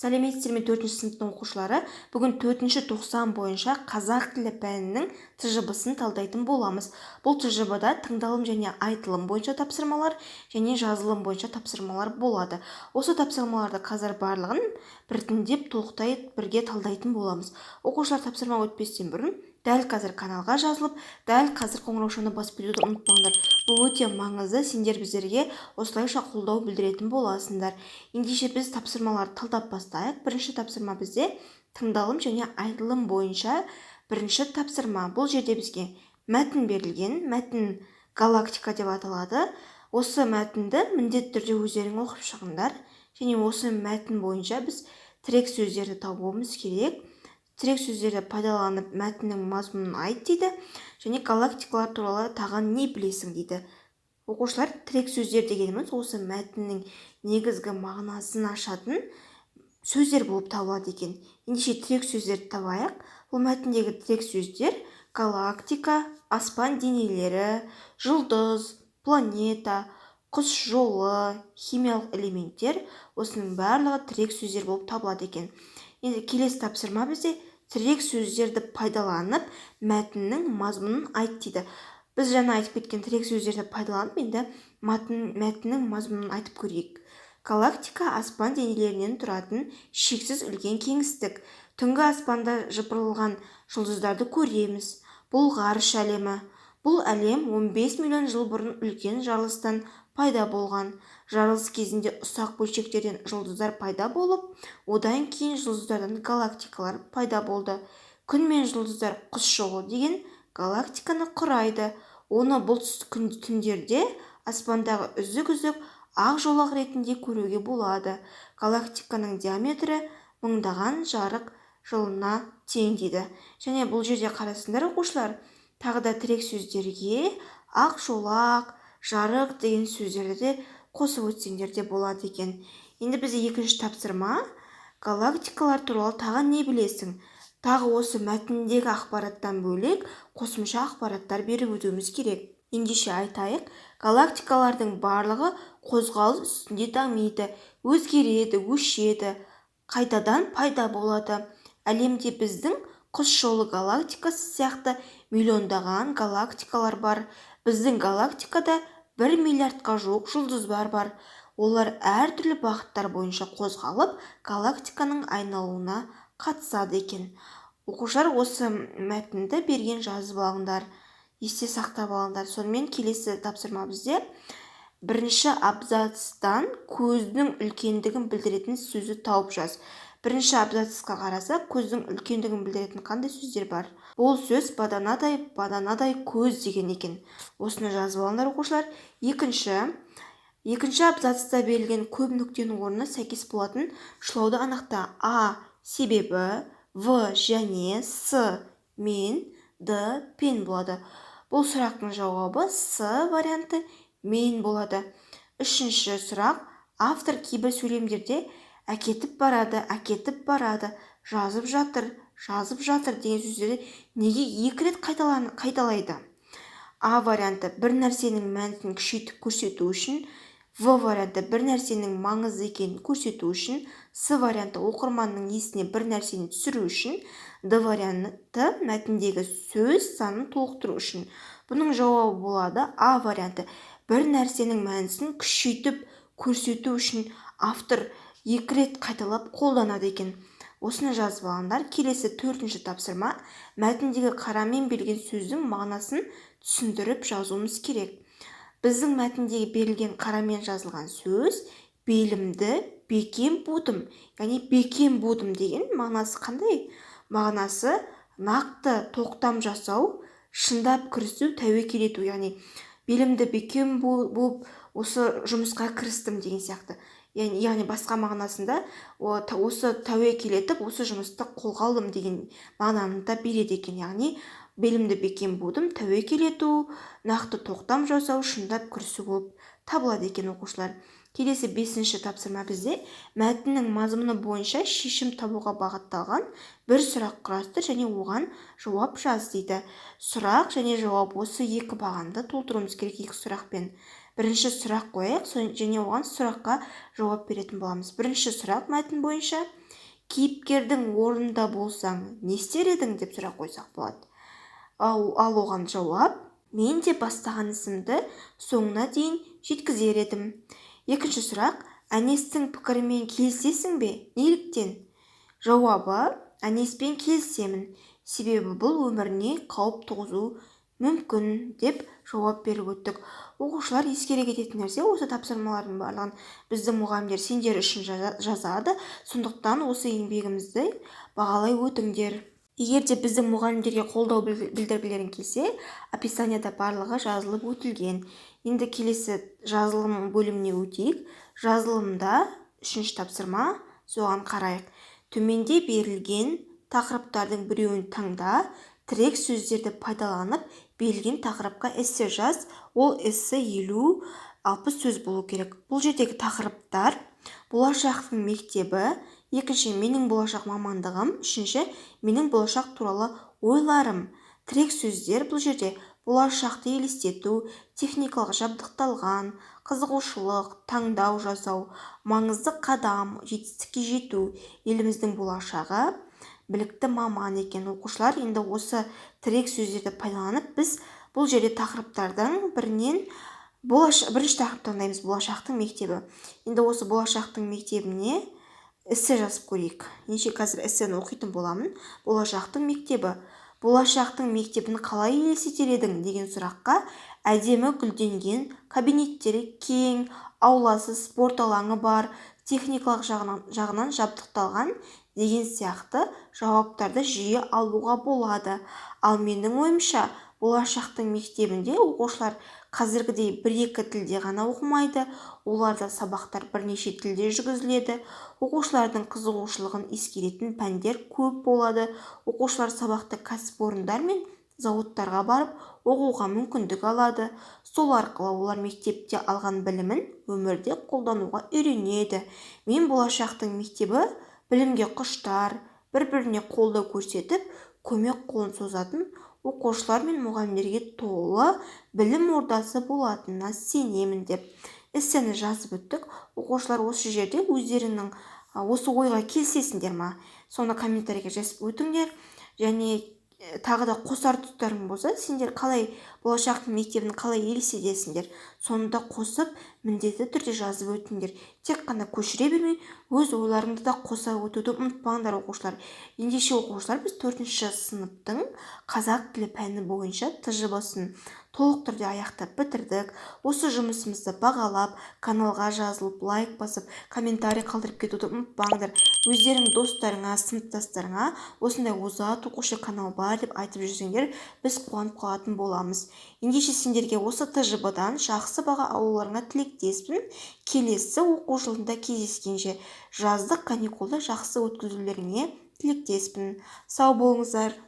Сәлеметсіздер ме, төртінші сыныптың оқушылары! Бүгін төртінші тоқсан бойынша қазақ тілі пәнінің ТЖБ-сын талдайтын боламыз. Бұл ТЖБ-да тыңдалым және айтылым бойынша тапсырмалар және жазылым бойынша тапсырмалар болады. Осы тапсырмаларды қазір барлығын біртіндеп, толықтай бірге талдайтын боламыз. Оқушылар, тапсырма өтпестен бұрын дәл қазір каналға жазылып, дәл қазір қоңыраушаны басып кетуді ұмытпаңдар. Бұл өте маңызды, сендер біздерге осылайша қолдау білдіретін боласыңдар. Ендеше, біз тапсырмаларды талдап бастайық. Бірінші тапсырма бізде тыңдалым және айтылым бойынша. Бірінші тапсырма: бұл жерде бізге мәтін берілген. Мәтін «Галактика» деп аталады. Осы мәтінді міндетті түрде өздерің оқып шығыңдар және осы мәтін бойынша біз тірек сөздерді табуымыз керек. Тірек сөздерді пайдаланып, мәтіннің мазмұнын айт дейді және галактикалар туралы тағы не білесің дейді. Оқушылар, тірек сөздер дегеніміз осы мәтіннің негізгі мағынасын ашатын сөздер болып табылады екен. Ендеше, тірек сөздерді табайық. Бұл мәтіндегі тірек сөздер: галактика, аспан денелері, жұлдыз, планета, құс жолы, химиялық элементтер. Осының барлығы тірек сөздер болып табылады екен. Енді келесі тапсырма бізде: тірек сөздерді пайдаланып, мәтіннің мазмұнын айт дейді. Біз жаңа айтып кеткен тірек сөздерді пайдаланып, енді мәтіннің мазмұнын айтып көрейік. Галактика – аспан денелерінен тұратын шексіз үлкен кеңістік. Түнгі аспанда жыпырлаған жұлдыздарды көреміз. Бұл – ғарыш әлемі. Бұл әлем 15 миллион жыл бұрын үлкен жарылыстан пайда болған. Жарылыс кезінде ұсақ бөлшектерден жұлдыздар пайда болып, одан кейін жұлдыздардан галактикалар пайда болды. Күн мен жұлдыздар Құс жолы деген галактиканы құрайды. Оны бұлтсыз түндерде аспандағы үзік-үзік ақ жолақ ретінде көруге болады. Галактиканың диаметрі мыңдаған жарық жылына тең дейді. Және бұл жерде қарасаңдар, оқушылар, тағы да тірек сөздерге ақ жолақ, жарық деген сөздерді де қосып өтсеңдер де болады екен. Енді бізде екінші тапсырма: галактикалар туралы тағы не білесің? Тағы осы мәтіндегі ақпараттан бөлек қосымша ақпараттар беріп өтуіміз керек. Ендеше, айтайық: галактикалардың барлығы қозғалыс үстінде дамиды, өзгереді, өшеді, қайтадан пайда болады. Әлемде біздің Құс жолы галактикасы сияқты миллиондаған галактикалар бар. Біздің галактикада 1 миллиардқа жуық жұлдыздар бар. Олар әртүрлі бағыттар бойынша қозғалып, галактиканың айналуына қатысады екен. Оқушылар, осы мәтінді берген жазып алыңдар, есте сақтап алыңдар. Сонымен, келесі тапсырма бізде: бірінші абзацтан көздің үлкендігін білдіретін сөзді тауып жаз. Бірінші абзацқа қарасақ, көздің үлкендігін білдіретін қандай сөздер бар? Бұл сөз баданадай, баданадай көз деген екен. Осыны жазып алыңдар, оқушылар. Екінші абзацта берілген көп нүктенің орнына сәйкес болатын шылауды анықта. А – себебі, В – және, С – мен, Д – пен болады. Бұл сұрақтың жауабы С варианты, мен болады. Үшінші сұрақ: автор кейбір сөйлемдерде әкетіп барады, әкетіп барады, жазып жатыр, жазып жатыр деген сөздерді неге екі рет қайталайды? А варианты: бір нәрсенің мәнісін күшейтіп көрсету үшін. В варианты: бір нәрсенің маңызды екенін көрсету үшін. С варианты: оқырманның есіне бір нәрсені түсіру үшін. Д варианты: мәтіндегі сөз санын толықтыру үшін. Бұның жауабы болады А варианты, бір нәрсенің мәнісін күшейтіп көрсету үшін автор екі рет қайталап қолданады екен. Осыны жазып алыңдар. Келесі, төртінші тапсырма: мәтіндегі қарамен берілген сөздің мағынасын түсіндіріп жазуымыз керек. Біздің мәтіндегі берілген қарамен жазылған сөз белімді бекем будым. Яғни бекем будым деген мағынасы қандай? Мағынасы нақты тоқтам жасау, шындап кірісу, тәуекел ету. Яғни белімді бекем буып, осы жұмысқа кірістім деген сияқты. Яғни басқа мағынасында осы тәуекел етіп, осы жұмысты қолға алдым деген мағынаны да береді екен. Яғни белімді бекем будым – тәуекел ету, нақты тоқтам жасау, шындап кірісу болып табылады екен. Оқушылар, келесі, бесінші тапсырма бізде: мәтіннің мазмұны бойынша шешім табуға бағытталған бір сұрақ құрастыр және оған жауап жаз дейді. Сұрақ және жауап, осы екі бағанды толтыруымыз керек екі сұрақпен. Бірінші сұрақ қояйық және оған, сұраққа жауап беретін боламыз. Бірінші сұрақ мәтін бойынша: Кейіпкердің орнында болсаң, не істер едің деп сұрақ қойсақ болады. Ал оған жауап: мен де бастаған ісімді соңына дейін жеткізер едім. Екінші сұрақ: Әнестің пікірімен келісесің бе, неліктен? Жауабы: Әнеспен келісемін, себебі бұл өміріне қауіп туғызуы мүмкін деп жауап беріп өттік. Оқушылар, ескере кететін нәрсе, осы тапсырмалардың барлығын біздің мұғалімдер сендер үшін жазады, сондықтан осы еңбегімізді бағалай өтіңдер. Егер де біздің мұғалімдерге қолдау білдіргілерің келсе, описанияда барлығы жазылып өтілген. Енді келесі жазылым бөліміне өтейік. Жазылымда үшінші тапсырма, соған қарайық. Төменде берілген тақырыптардың біреуін таңда, тірек сөздерді пайдаланып, берілген тақырыпқа эссе жаз. Ол эссе 50-60 сөз болу керек. Бұл жердегі тақырыптар: болашақтың мектебі, екінші, менің болашақ мамандығым, үшінші, менің болашақ туралы ойларым. Тірек сөздер бұл жерде: болашақты елестету, техникалық жабдықталған, қызығушылық, таңдау жасау, маңызды қадам, жетістікке жету, еліміздің болашағы, білікті маман екен. Оқушылар, енді осы тірек сөздерді пайдаланып, біз бұл жерде тақырыптардың бірінен бірінші тақырып таңдаймыз: болашақтың мектебі. Енді осы болашақтың мектебіне эссе жазып көрейік. Ендеше, қазір эссені оқитын боламын. Болашақтың мектебі. Болашақтың мектебін қалай елестетер едің деген сұраққа әдемі гүлденген, кабинеттері кең, ауласы, спорт алаңы бар, техникалық жағынан жабдықталған деген сияқты жауаптарды жиі алуға болады. Ал менің ойымша, болашақтың мектебінде оқушылар қазіргідей бір-екі тілде ғана оқымайды, оларда сабақтар бірнеше тілде жүргізіледі, оқушылардың қызығушылығын ескеретін пәндер көп болады, оқушылар сабақты кәсіпорындар мен зауыттарға барып оқуға мүмкіндік алады, сол арқылы олар мектепте алған білімін өмірде қолдануға үйренеді. Мен болашақтың мектебі білімге құштар, бір-біріне қолдау көрсетіп, көмек қолын созатын оқушылар мен мұғалімдерге толы білім ордасы болатынына сенемін деп эссені жазып өттік. Оқушылар, осы жерде өздеріңнің осы ойға келісесіңдер ма, соны комментарийге жазып өтіңдер. Және тағы да қосар тұстарың болса, сендер қалай болашақтың мектебін қалай елестетесіңдер, соны да қосып міндетті түрде жазып өтіңдер. Тек қана көшіре бермей, өз ойларыңды да қоса өтуді ұмытпаңдар, оқушылар. Ендеше, оқушылар, біз төртінші сыныптың қазақ тілі пәні бойынша ТЖБ-сын толық түрде аяқтап бітірдік. Осы жұмысымызды бағалап, каналға жазылып, лайк басып, комментарий қалдырып кетуді ұмытпаңдар. Өздерің достарыңа, сыныптастарыңа осындай озат оқушы канал бар деп айтып жүрсеңдер, біз қуанып қалатын боламыз. Ендеше, сендерге осы ТЖБ-дан жақсы баға алуларыңа тілектеспін. Келесі оқу жылында кездескенше, жаздық каникулды жақсы өткізулеріңе тілектеспін. Сау болыңыздар.